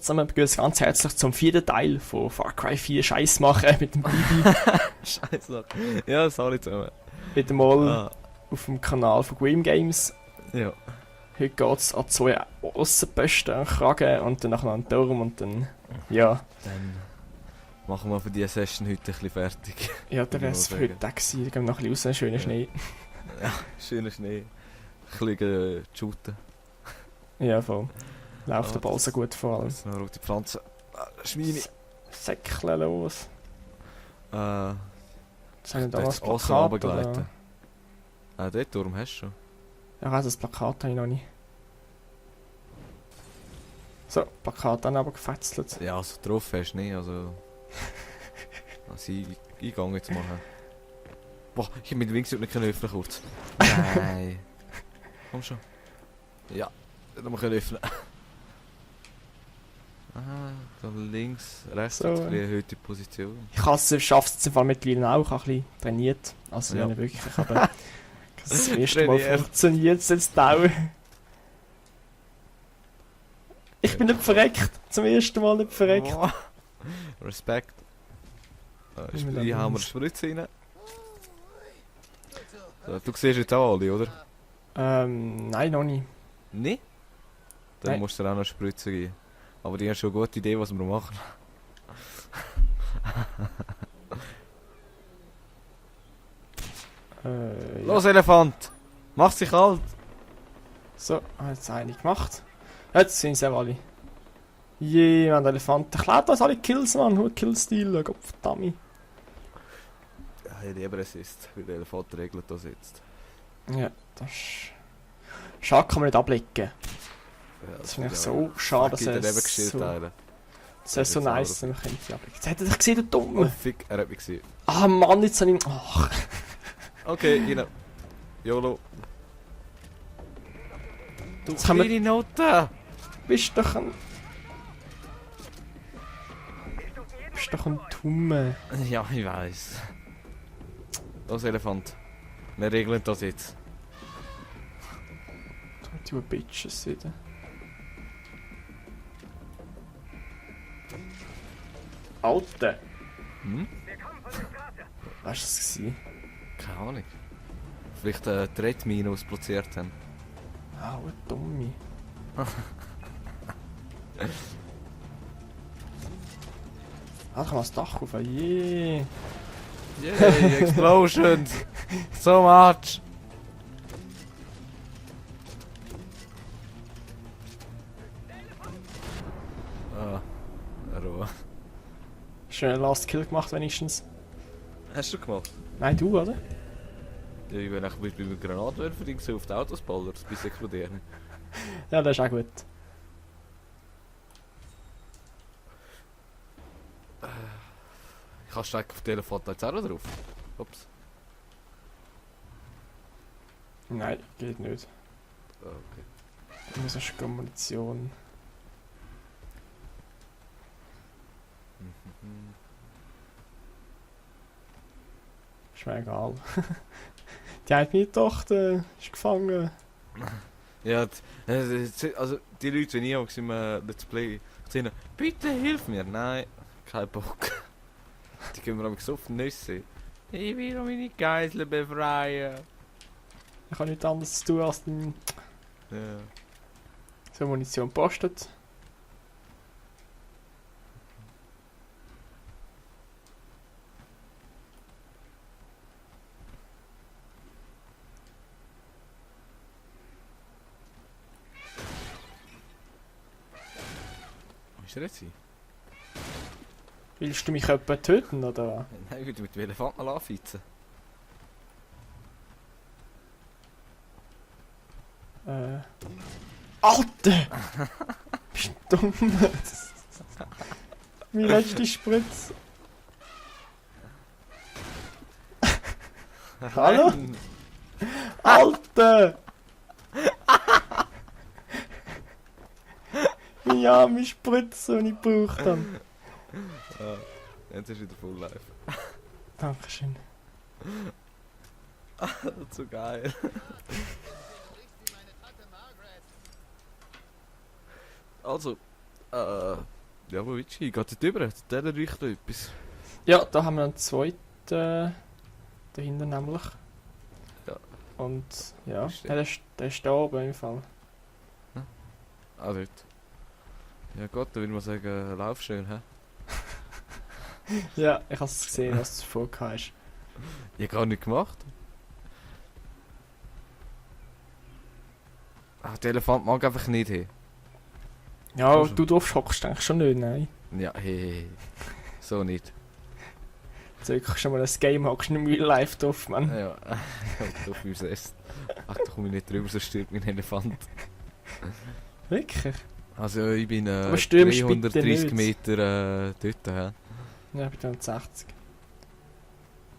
zusammen, begrüße ganz herzlich zum 4. Teil von Far Cry 4 Scheiß machen mit dem Bibi. Scheiße. Ja, sorry zusammen. Wieder mal Ah, auf dem Kanal von Grim Games. ja. Heute geht es an 2 Aussenposten, einen Kragen und dann nachher einen Turm und dann, ja. Dann machen wir für diese Session heute ein bisschen fertig. Ja, der Würde ich Rest mal für heute Tag gewesen. Da gehen wir noch ein bisschen raus, schöner Ja. Schnee. Ja, schöner Schnee. Ein bisschen shooten. Ja, voll. Läuft der Ah, Ball so gut vor allem. Jetzt noch rote Pflanzen. Schweine. Säckle los. Äh, Jetzt haben wir da noch das das Aussen Plakat. runtergleiten. Oder? Den Turm hast du schon. Ja, also das Plakat habe ich noch nicht. So, Plakat dann aber gefetzelt. Ja, also drauf hast du nicht, also... Also ich gehe jetzt machen. Boah, ich hab mit dem Wingsuit nicht öffnen kurz. Nein. Komm schon. Ja, dann muss ich öffnen. Ah, da links, rechts, So. so. Ein bisschen erhöhte Position. Ich schaffe es im Fall mittlerweile auch, ich habe ein bisschen trainiert. Also Ja. nicht wirklich, aber das erste Mal Trainiert. funktioniert es jetzt auch. Ich bin nicht verreckt, zum ersten Mal nicht verreckt. Boah. Respekt. Nehmen wir Hier dann haben wir links. Spritze rein. So, du siehst jetzt auch alle, oder? Nein, noch nicht. Nein? Dann Nein. musst du dir auch noch Spritze geben. Aber die haben schon eine gute Idee, was wir machen. Ja. Los, Elefant! Mach sich kalt! So, jetzt eine gemacht. Jetzt sind sie auch alle. Je, man, der Elefant. Der klaut uns alle Kills, Mann. Nur Killstil, Gott verdammt. Ja, ich lieber Assist, weil der Elefant regelt das jetzt. Ja, das ist... Schade kann man nicht ablecken. Ja, Das finde ich so schade, dass er er eben so... geschillt teilen. Das wäre so jetzt nice, auch wenn man könnte ablecken. Jetzt hat er dich gesehen, der Oh, Dumme. fick, er hat mich gesehen. Ah Mann, jetzt habe ich... Ach, Okay, rein. YOLO. Du Jetzt haben wir- kleine Note! bist doch ein... Bist doch ein Dumme. Ja, ich weiß. Los, Elefant. Wir regeln das jetzt. Du Bitches wieder. Alter. Hm? Was war das? Gewesen? Keine Ahnung. Vielleicht die Redmine ausproziert haben. Ah, oh, Dumme. Ah, da kann man das Dach rauf. Yeah. Yay, Explosions! So much! Ah, Ruhe. Schön Last Kill gemacht wenigstens. Hast du gemacht? Nein, du, oder? Ja, ich bin bei einem Granatwerfer so auf die Autos ballert, bis sie explodieren. Ja, das ist auch gut. Ich kann stecken auf den Elefant jetzt auch noch drauf. Ups. Nein, geht nicht. Ah, okay. Das ist Munition. Mhm. Ist mir egal. Die eine meine Tochter ist gefangen. Ja, also die Leute, die ich auch im Let's Play gesehen habe, bitte hilf mir. Nein, kein Bock. Die gehen mir so auf die Nüsse. Ich will meine Geiseln befreien. Ich habe nichts anderes zu tun, als den Ja. so Munition postet. Wo ist er jetzt? Willst du mich jemanden töten, oder? Nein, ich würde mit dem Elefant mal anfeizen. Alter! Bist du dumm? Meine letzte Spritze. Hallo? Nein. Alter! Ja, meine Spritze, die ich gebraucht habe. Ah, jetzt ist wieder Full Life. Dankeschön. Das ist so geil. Also, Ja, wo willst du hin? Geht dort rüber? Der riecht da etwas. Ja, da haben wir einen zweiten dahinter nämlich. Ja. Und ja, Ist der ist da oben im Fall. Ah, dort. Ja Gott, da würde man sagen, lauf schön, hä? Ja, ich habe es gesehen, was du vorgehabt hast. Ich habe gar nicht gemacht. Ah, der Elefant mag einfach nicht hin. Ja, Also. du drauf hockst eigentlich schon nicht, nein. Ja, hey. So nicht. So, ich schon mal ein Game hockst du nicht im Real Life drauf, Mann. Ja, auf meinem Sest. Ach, da komme ich nicht drüber, so stirbt mein Elefant. Wirklich? Also ich bin Aber stürmst bitte 330 nicht. Meter dort, hä? Ja, ich bin 60.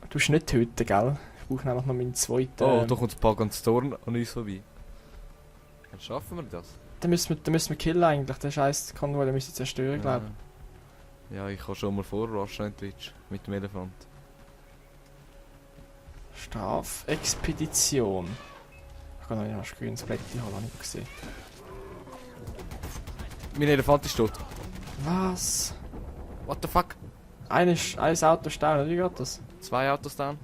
Du musst nicht töten, gell? Ich brauche nämlich noch meinen zweiten. Oh, da kommt das Pagan's Zorn an uns vorbei. Dann schaffen wir das. Den müssen wir killen eigentlich, der scheiß Konvoi, den müssen wir zerstören, glaube ich. Ja, ich kann schon mal vorrushen in Twitch mit dem Elefant. Strafexpedition. Ich kann noch nicht mal ein grünes Blättchen holen, habe ich gesehen. Mein Elefant ist tot. Was? What the fuck? Ein Auto stehen, wie geht das? 2 Autos down.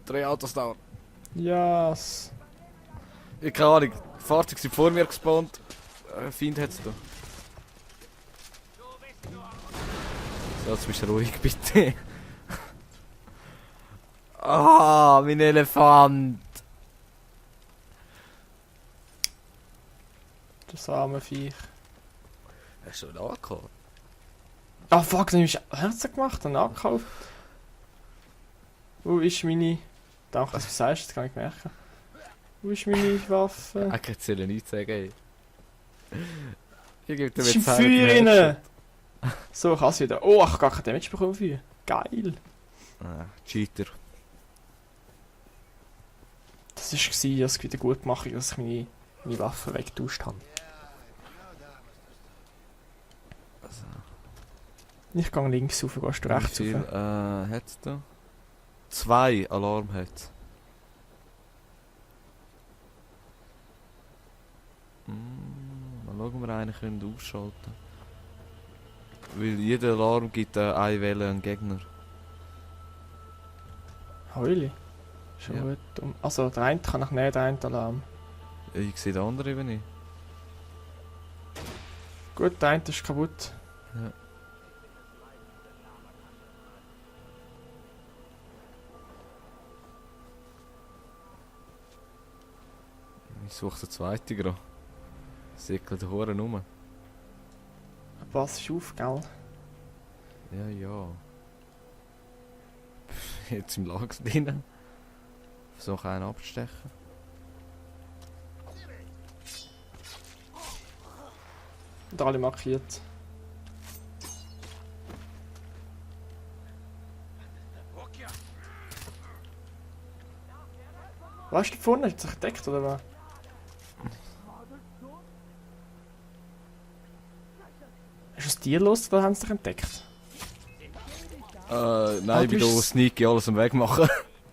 3 Autos down. Yes. Ich keine Ahnung, die Fahrzeuge sind vor mir gespawnt. Feind hat's da. So, jetzt bist du ruhig, bitte. Ah, mein Elefant. Das arme Viech. Hast du einen AK? Ah fuck, dann hast du Herzen gemacht und angekauft. Wo ist meine... Danke, dass du sagst, das kann ich merken. Wo ist meine Waffe? Ich hätte es nicht sagen, ey. Ich gebe dir Das ist im jetzt Feuer rein! So, ich kann es wieder. Oh, ich habe gar keinen Damage bekommen für. Geil! Cheater. Das war, dass ich wieder gut mache, dass ich meine Waffe weggetauscht habe. Also, Ich gehe links rauf, gehst du wie rechts viel rauf. hat's da? 2 Alarm hat's. Mal schauen, ob wir einen können ausschalten. Weil jeder Alarm gibt eine Welle einen Gegner. Heuli. Schon Ja. gut. Also, der eine kann ich nicht, der eine Alarm. Ich sehe den anderen eben nicht. Gut, der eine ist kaputt. Ja. Ich suche den zweiten gerade. Säckelt den Huren rum. Pass auf, gell? Ja, ja. Jetzt im Lager drin. Versuche einen abzustechen. Und alle markiert. Was ist da vorne? Hat sich gedeckt oder was? Ist das Tier los oder haben sie dich entdeckt? Nein, ich bin du hier bist- sneaky alles am Weg machen.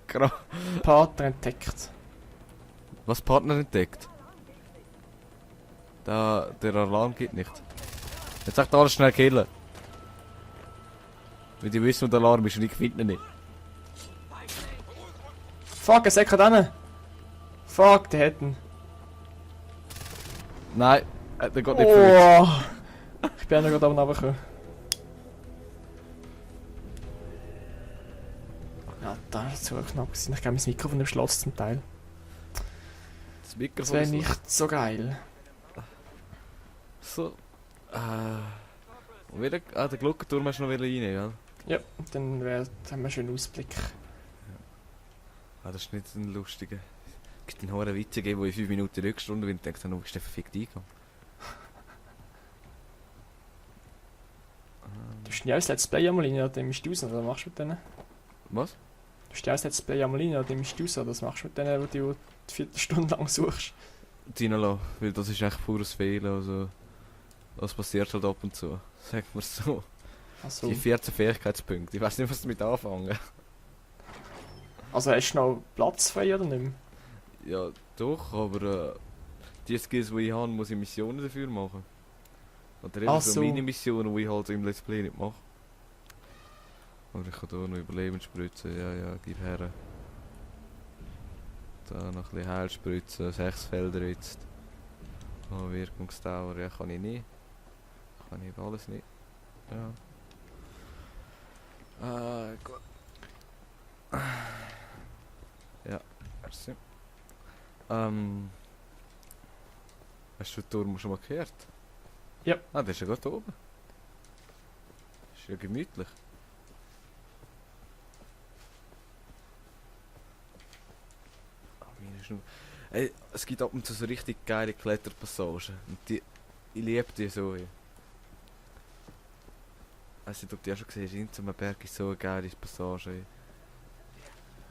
Gerade. Partner entdeckt. Was Partner entdeckt? Der Alarm geht nicht. Jetzt sagt alles schnell killen. Weil die wissen, wo der Alarm ist und ich finde ihn nicht. Fuck, er sagt gerade hin. Fuck, der hätten. Nein, der geht nicht für Oh! Ich bin ja noch gerade oben runtergekommen. Ja, da ist es so knapp gewesen. Ich glaube, mein Mikrofon im Schloss zum Teil. das Das Mikrofon. wäre ist nicht so geil. so. Und wieder, den Glockenturm hast du noch wieder rein, ja? Ja, dann haben wir einen schönen Ausblick. Das ist nicht ein lustiger. Es gibt einen hohen Witz gegeben, wo ich 5 Minuten Rückstunde bin und denke, du bist der verfickt eingegangen. Du hast ja auch das Let's Play einmal rein, oder bist du raus, oder was machst du mit denen? Was? Du hast ja auch das Let's Play einmal rein, oder bist du raus, oder was machst du mit denen, die du die Viertelstunde lang suchst? Reinlassen, weil das ist echt pures Fehlen, also... Das passiert halt ab und zu, sagen wir so. Also, Die 14 Fähigkeitspunkte, ich weiß nicht, was damit anfangen. also hast du noch Platz frei oder nicht mehr? Ja, doch, aber die Skills, die ich habe, muss ich Missionen dafür machen. Oder eben Ach so so. Mini-Missionen, die ich halt im Let's Play nicht mache. Oder ich kann hier noch Überlebensspritzen, ja, gib her. Da noch ein bisschen Heilspritzen, 6 Felder jetzt. Oh, Wirkungsdauer, ja, kann ich nicht. Kann ich alles nicht. Ja. Gut. Ja, merci. Hast du den Turm schon mal gehört? Ja. Ah, der ist ja gerade oben. Ist ja gemütlich. Ah, meine Schnur. Ey, es gibt ab und zu so richtig geile Kletterpassagen. Und die, ich liebe die so. Ich weiß nicht, ob du die auch schon gesehen hast. In so einem Berg ist so eine geile Passage.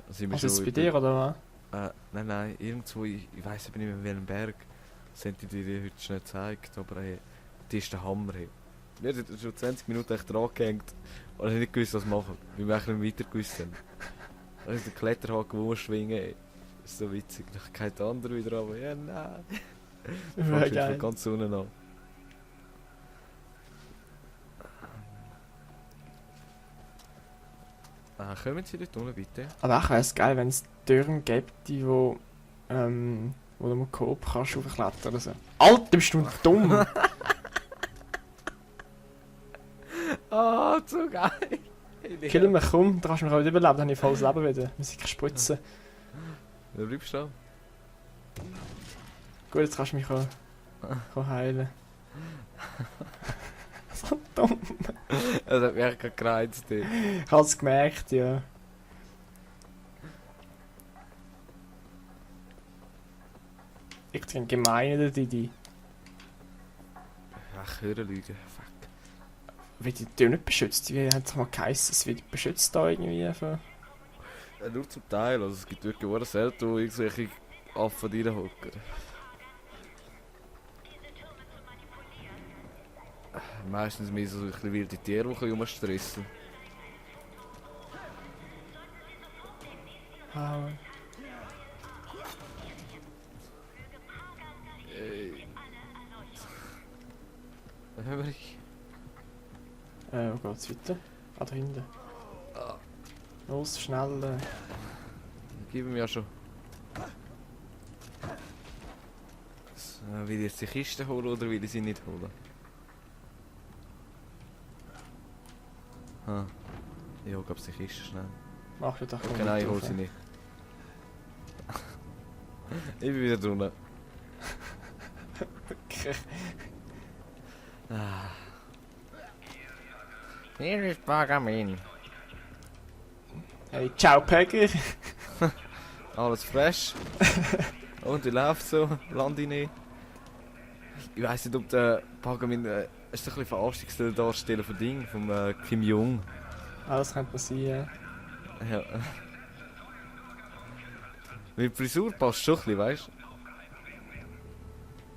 Also Was ist es bei dir, oder was? Nein, irgendwo, ich weiss aber nicht mehr, welchen Berg. Das haben die dir heute schnell gezeigt, aber die ist der Hammer. Hey. Wir haben schon 20 Minuten echt dran gehängt und ich nicht gewusst, was machen, weil wir eigentlich nicht weiter gewusst haben. Also der Kletterhaken rumschwingen, ey. Das ist so witzig. Dann geht der andere wieder an, ja nein. Wäre Fangst wieder geil. von ganz unten an. Kommen Sie dort unten bitte? Aber auch wäre es geil, wenn es Türen gibt, die wo du mit Coop kannst aufklettern oder so. Alter, bist du dumm! Ah, so geil! Kill mich, komm, da kannst du mich auch nicht überleben, dann habe ich volles Leben wieder. Muss ich spritzen. Wer bleibst du da? Gut, jetzt kannst du mich auch heilen. So dumm. Das hat mich echt gerade gereizt. Ey. Ich habe es gemerkt, ja. Ich bin gemein, der Didi. Ach, hören Lügen. Fuck. Wird die Tür nicht beschützt? Wie hat es mal geheißen? Es wird beschützt da irgendwie. Von... Ja, nur zum Teil. Also es gibt wirklich sehr selten, wo irgendwelche Affen reinhocken. Meistens mehr so ein bisschen wilde Tiere, die rumstressen. Ah, Hör ich. wo geht's weiter? Ah, da hinten. Los, schnell. Gib ihm ja schon. So, will ich jetzt die Kiste holen oder will ich sie nicht holen? Ich hole die Kiste schnell. Mach ich doch Okay, nein, ich hole sie nicht. Ich bin wieder drunten. Okay. Hier ist Bagamin. Hey, ciao Pegger. Alles fresh. Und ich laufe so, lande nicht. Ich weiss nicht, ob der Bagamin ist ein bisschen Verarschungsstelle darstellen von Ding, vom Kim Jong. Ah, das könnte man sein, Ja. Weil die Frisur passt schon ein bisschen, weißt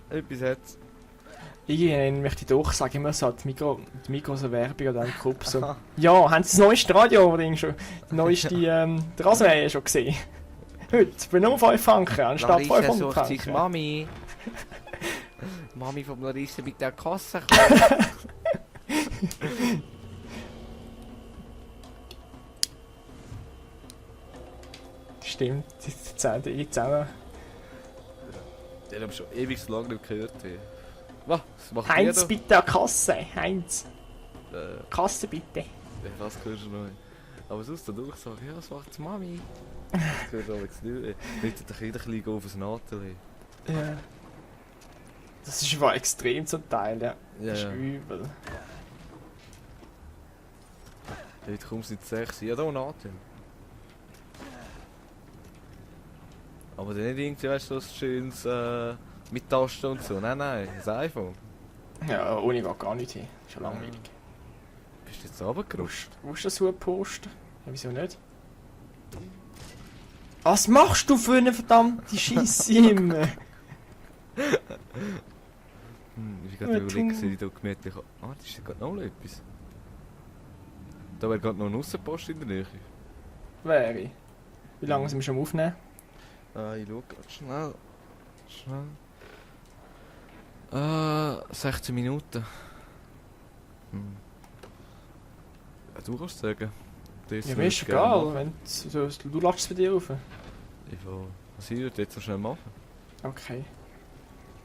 du? Etwas hat's. Irgendwann möchte ich doch sagen, immer so die Mikro so Werbung oder einen Club so. Aha. Ja, haben Sie das neueste Radio oder schon? Die neueste der Rasenmäher schon gesehen? Heute für nur 5 Franken anstatt 500 Franken. Mami. Mami von Larissa mit der Kasse. Stimmt, die zählen zusammen. Den haben schon ewig so lange nicht gehört. Was? Macht Heinz, jeder? bitte an Kasse. Heinz, Äh, Kasse bitte. was hörst du noch? Aber sonst der Durchsage, ja, was macht die Mami? Das hörst du aber jetzt nicht. Nicht der Kind ein bisschen auf das Nadel. Ja. Das ist aber extrem zum Teil, ja. Ja, Das ist ja. übel. Heute kommst du nicht 6. Ja, da Nadel. Aber dann nicht irgendwie, weißt du, so ein schönes mit Tasten und so. Nein, das iPhone. Ja, ohne geht gar nicht hin. Schon langweilig. Bist du jetzt runtergerutscht? Musst du das so posten? Ja, wieso nicht? Was machst du für eine verdammte Scheisse immer? Ich bin gerade überlegen, dass ich da gemütlich... Ah, das ist ja gerade noch etwas. Da wäre gerade noch ein Aussenpost in der Nähe. Wäre. Wie lange sind wir schon am Aufnehmen? Ich schau gerade schnell. 16 Minuten. Ja, du kannst sagen. Das Ja, mir würde ist ich gerne egal, machen. wenn du lachst es bei dir auf. Ich will... Was ich würde jetzt so schnell machen? Okay.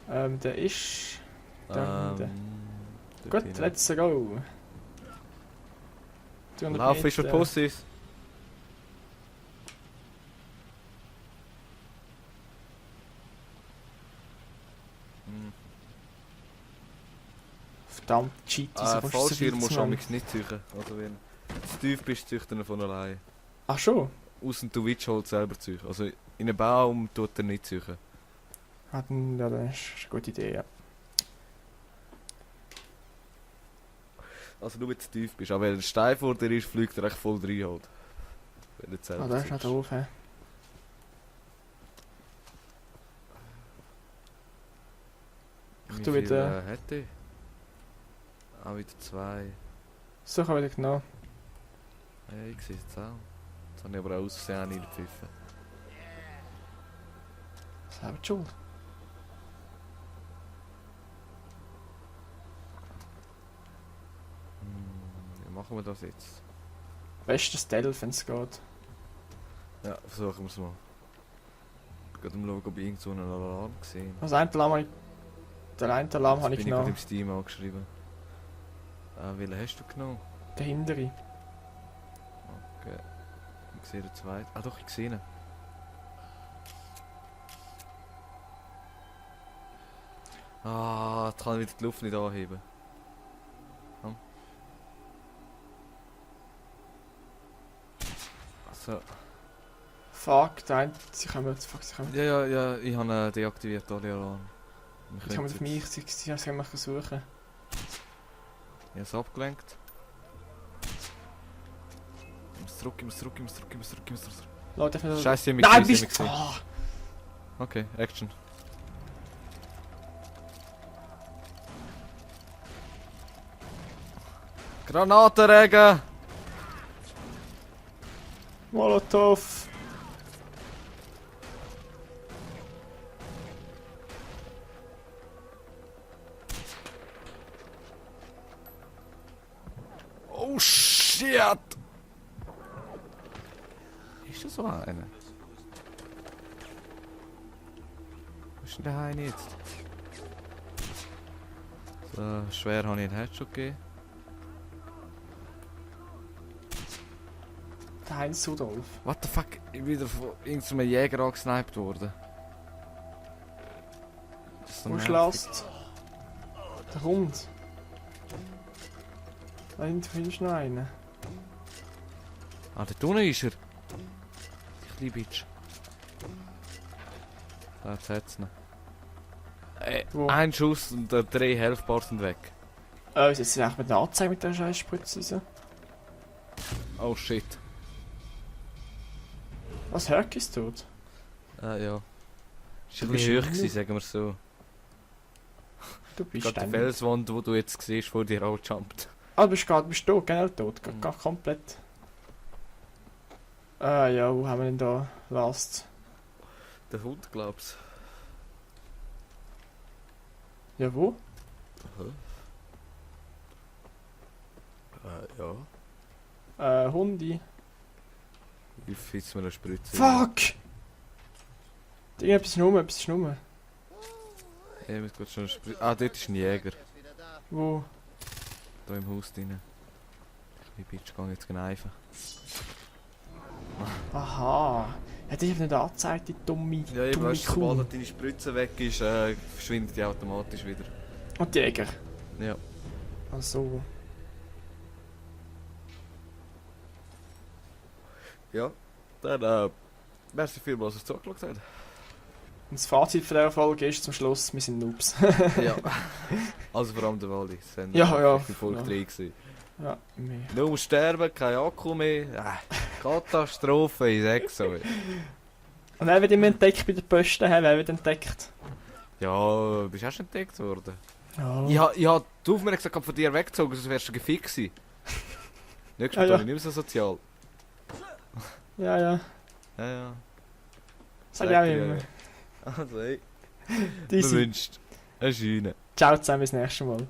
Der ist... Da hinten. Dort Gut, hinten. let's go. 300 Lauf ist für Meter. Pussys. Verdammt, cheat, wieso kommst du so Fallschirm weit, musst du Mann? amigs nicht suchen. Also wenn du zu tief bist, züchtet er von allein. Ach schon? Außer du willst halt selber suchen. Also in einem Baum tut er nicht suchen. Ja, das ist eine gute Idee, ja. Also nur wenn du zu tief bist. Aber wenn ein Stein vor dir ist, fliegt er echt voll rein halt. Wenn du nicht selber Ah, das ist nicht suchst. doof, hä? Wie tu viel wieder- hätte ich? Ah, wieder 2. So, ich habe wieder genommen. Ja, ich sehe es jetzt auch. Jetzt habe ich aber auch aus Versehen reingepfiffen. Selber die Schuld. Wie machen wir das jetzt? Bestes Stealth, wenn es geht. Ja, versuchen wir es mal. Ich bin gerade am schauen, ob ich irgend so einen Alarm gesehen Also einen Alarm habe ich... Den einen Alarm habe ich bin ich gerade genommen. im Steam angeschrieben. Welchen hast du genommen? Der hintere. Okay. Ich sehe den zweiten. Ah doch, ich sehe ihn. Jetzt kann ich wieder die Luft nicht anheben. Also, Fuck, der eine... Sie kommen... Fuck, sie kommen... ja, ich habe deaktiviert, alle Alarm. Sie kommen auf mich, sie haben mich suchen. Ich habe es abgelenkt. Ich muss zurück, ich muss zurück, ich muss zurück, ich muss zurück, ich muss zurück. Leute, ich muss... Scheiße, ich hab mich Nein, gesehen, ich bist hab du... mich gesehen. Okay, Action. Granatenregen! Molotov! Oh shit! Ist das so einer? Wo ist denn der eine jetzt? So, schwer habe ich einen Headshot gegeben. Der Heinz Rudolf. What the fuck? Ich bin wieder von irgendeinem Jäger angesniped worden. Das ist so Wo nervig. schlägst? Der Hund. Da hinten findest du noch einen. Ah, dort unten ist er. Die kleine Bitch. Da, jetzt hat's ihn. Wo? Ein Schuss und 3 Health-Bars sind weg. Was ist jetzt mit der Anzeige mit der scheiß Spritze raus? Oh shit. Was, Herk ist tot? Ja. Ist ein Du bisschen bist schüch ein gewesen, sagen wir so. Du bist Gerade die dann... Felswand, die du jetzt siehst, vor dir auch jumpt. Ah, du bist tot, generell tot. Mhm. Komplett. Ja, wo haben wir denn da? Last. Der Hund, glaubst Ja, wo? Ja. Hundi. Ich fitz mir eine Spritze. Fuck! Irgendetwas ist rum, etwas ist rum. Ich muss gerade schon eine Spritze. Ah, dort ist ein Jäger. Wo? Da im Haus drin. Die Bitch kann jetzt gneifen. Aha. Hätte ich nicht angezeigt, die dumme, Ja, ich dumme weiß, Kuh. sobald deine Spritze weg ist, verschwindet die automatisch wieder. Und die Jäger. Ja. Ach so. Ja. Dann, merci vielmals, dass ihr zugeschaut habt. Und das Fazit von dieser Folge ist zum Schluss, wir sind Noobs. Ja. Also vor allem der Wally. Ja. Die Folge Ja. 3 gewesen. Ja, mehr. Nur sterben, kein Akku mehr. Katastrophe, ich sag's so. Und wer wird immer entdeckt bei den Posten? Wer wird entdeckt? Ja, bist du auch schon entdeckt worden? Ja. Ich hab die Aufmerksamkeit von dir weggezogen, sonst wärst du gefickt gewesen. Nächstes Mal Ah, ja. bin ich nicht mehr so sozial. Ja, ja. Ja. Sag ich auch immer. Also ey, Die man sind... wünscht eine schöne. Ciao zusammen, bis nächstes Mal.